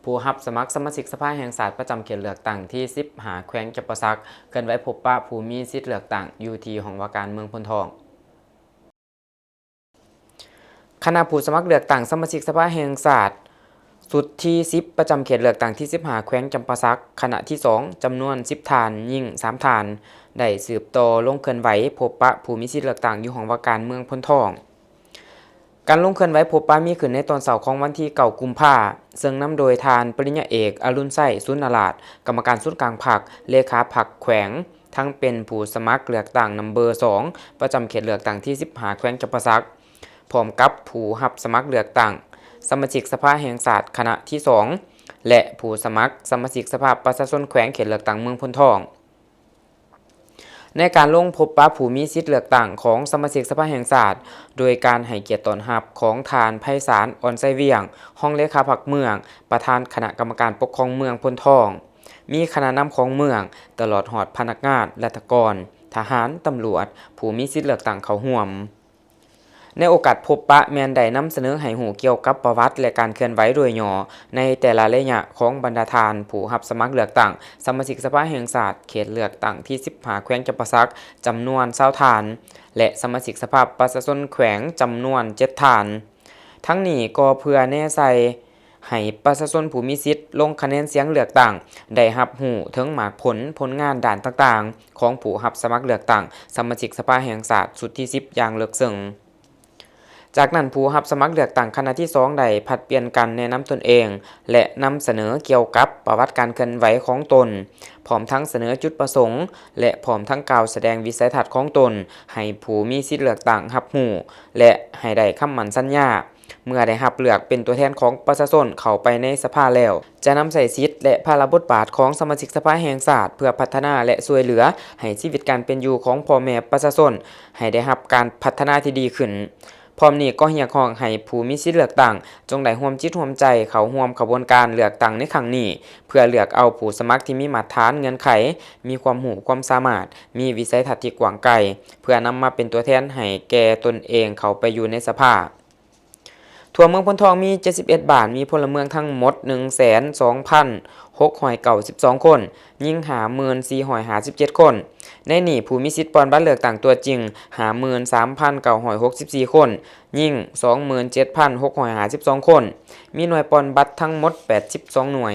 ຜູ້ຮັບສະໝັກສະມາຊິກສະພາແຫ່ງຊາດປະຈຳເຂດເລືອກຕັ້ງທີສິບຫ້າ ແຂວງຈຳປາສັກ ເຄື່ອນໄຫວພົບປະຜູ້ມີສິດເລືອກຕັ້ງຢູ່ທີ່ຫ້ອງວ່າການເມືອງໂພນທອງ. ຄະນະຜູ້ສະໝັກເລືອກຕັ້ງສະມາຊິກສະພາແຫ່ງຊາດ ຊຸດທີສິບ ປະຈຳເຂດເລືອກຕັ້ງທີສິບຫ້າ ແຂວງຈຳປາສັກ ຄະນະທີສອງ ຈຳນວນສິບທ່ານ, ຍິງສາມທ່ານ ໄດ້ສືບຕໍ່ລົງເຄື່ອນໄຫວພົບປະຜູ້ມີສິດເລືອກຕັ້ງຢູ່ຫ້ອງວ່າການເມືອງໂພນທອງ. ການລົງເຄື່ອນໄຫວພົບປະມີຂຶ້ນໃນຕອນເຊົ້າຂອງວັນທີເກົ້າ ກຸມພາ ເຊິ່ງນຳໂດຍທ່ານ ປະລິນຍາເອກ ອະລຸນໄຊ ສູນນະລາດ ກຳມະການສູນກາງພັກ, ເລຂາພັກແຂວງ, ທັງເປັນຜູ້ສະໝັກເລືອກຕັ້ງນຳເບີສອງ ປະຈຳເຂດເລືອກຕັ້ງທີສິບຫ້າ ແຂວງຈຳປາສັກ, ພ້ອມກັບຜູ້ຮັບສະໝັກເລືອກຕັ້ງສະມາຊິກສະພາແຫ່ງຊາດຄະນະທີສອງ ແລະ ຜູ້ສະໝັກສະມາຊິກສະພາປະຊາຊົນແຂວງເຂດເລືອກຕັ້ງເມືອງໂພນທອງ. ໃນການລົງພົບປະຜູ້ມີສິດເລືອກຕັ້ງຂອງສະມາຊິກສະພາແຫ່ງຊາດ ໂດຍການໃຫ້ກຽດຕ້ອນຮັບຂອງທ່ານ ໄພສານ ອ່ອນໄຊວຽງ ຮອງເລຂາພັກເມືອງ, ປະທານຄະນະກຳມະການປົກຄອງເມືອງໂພນທອງ, ມີຄະນະນຳຂອງເມືອງ, ຕະຫຼອດຮອດພະນັກງານ, ລັດຖະກອນ, ທະຫານ, ຕຳຫຼວດ, ຜູ້ມີສິດເລືອກຕັ້ງເຂົ້າຮ່ວມ. ໃນໂອກາດພົບປະແມ່ນໄດ້ນຳສະເໜີໃຫ້ຮູ້ກ່ຽວກັບປະຫວັດ ແລະ ການເຄື່ອນໄຫວໂດຍຫຍໍ້ໃນແຕ່ລະໄລຍະຂອງບັນດາທ່ານຜູ້ຮັບສະໝັກເລືອກຕັ້ງສະມາຊິກສະພາແຫ່ງຊາດເຂດເລືອກຕັ້ງທີສິບຫ້າ ແຂວງຈຳປາສັກ ຈຳນວນຊາວທ່ານ ແລະ ສະມາຊິກສະພາປະຊາຊົນແຂວງຈຳນວນເຈັດທ່ານ. ທັງນີ້ກໍເພື່ອແນໃສ່ ໃຫ້ປະຊາຊົນຜູ້ມີສິດລົງຄະແນນສຽງເລືອກຕັ້ງ ໄດ້ຮັບຮູ້ເຖິງໝາກຜົນ, ຜົນງານດ້ານຕ່າງໆ ຂອງຜູ້ຮັບສະໝັກເລືອກຕັ້ງສະມາຊິກສະພາແຫ່ງຊາດຊຸດທີສິບ ຢ່າງເລິກເຊິ່ງ. ຈາກນັ້ນ, ຜູ້ຮັບສະໝັກເລືອກຕັ້ງຄະນະທີສອງ ໄດ້ຜັດປ່ຽນກັນແນະນຳຕົນເອງ ແລະ ນຳສະເໜີກ່ຽວກັບປະຫວັດການເຄື່ອນໄຫວຂອງຕົນ, ພ້ອມທັງສະເໜີຈຸດປະສົງ ແລະ ພ້ອມທັງກ່າວສະແດງວິໄສທັດຂອງຕົນໃຫ້ຜູ້ມີສິດເລືອກຕັ້ງຮັບຮູ້ ແລະ ໃຫ້ໄດ້ຄຳໝັ້ນສັນຍາ. ເມື່ອໄດ້ຮັບເລືອກເປັນຕົວແທນຂອງປະຊາຊົນເຂົ້າໄປໃນສະພາແລ້ວ, ຈະນຳໃຊ້ສິດ ແລະ ພາລະບົດບາດຂອງສະມາຊິກສະພາແຫ່ງຊາດ ເພື່ອພັດທະນາ ແລະ ຊ່ວຍເຫຼືອໃຫ້ຊີວິດການເປັນຢູ່ຂອງພໍ່ແມ່ປະຊາຊົນໃຫ້ໄດ້ຮັບການພັດທະນາທີ່ດີຂຶ້ນ. ພ້ອມນີ້ກໍຮຽກຮ້ອງໃຫ້ຜູ້ມີສິດເລືອກຕັ້ງ ຈົ່ງໄດ້ຮ່ວມຈິດຮ່ວມໃຈເຂົ້າຮ່ວມຂະບວນການເລືອກຕັ້ງໃນຄັ້ງນີ້ ເພື່ອເລືອກເອົາຜູ້ສະໝັກທີ່ມີມາດຖານເງື່ອນໄຂ, ມີຄວາມຮູ້ຄວາມສາມາດ, ມີວິໄສທັດທີ່ກວ້າງໄກ, ເພື່ອນຳມາເປັນຕົວແທນໃຫ້ແກ່ຕົນເອງເຂົ້າໄປຢູ່ໃນສະພາ. ທົ່ວເມືອງໂພນທອງມີເຈັດສິບເອັດບ້ານ, ມີພົນລະເມືອງທັງໝົດໜຶ່ງແສນສອງພັນຫົກຮ້ອຍເກົ້າສິບສອງຄົນ, ຍິງຫ້າໝື່ນສີ່ຮ້ອຍຫ້າສິບເຈັດຄົນ. ໃນນີ້, ຜູ້ມີສິດປ່ອນບັດເລືອກຕັ້ງຕົວຈິງ ຫ້າໝື່ນສາມພັນເກົ້າຮ້ອຍຫົກສິບສີ່ຄົນ, ຍິງສອງໝື່ນເຈັດພັນຫົກຮ້ອຍຫ້າສິບສອງຄົນ, ມີໜ່ວຍປ່ອນບັດທັງໝົດແປດສິບສອງໜ່ວຍ.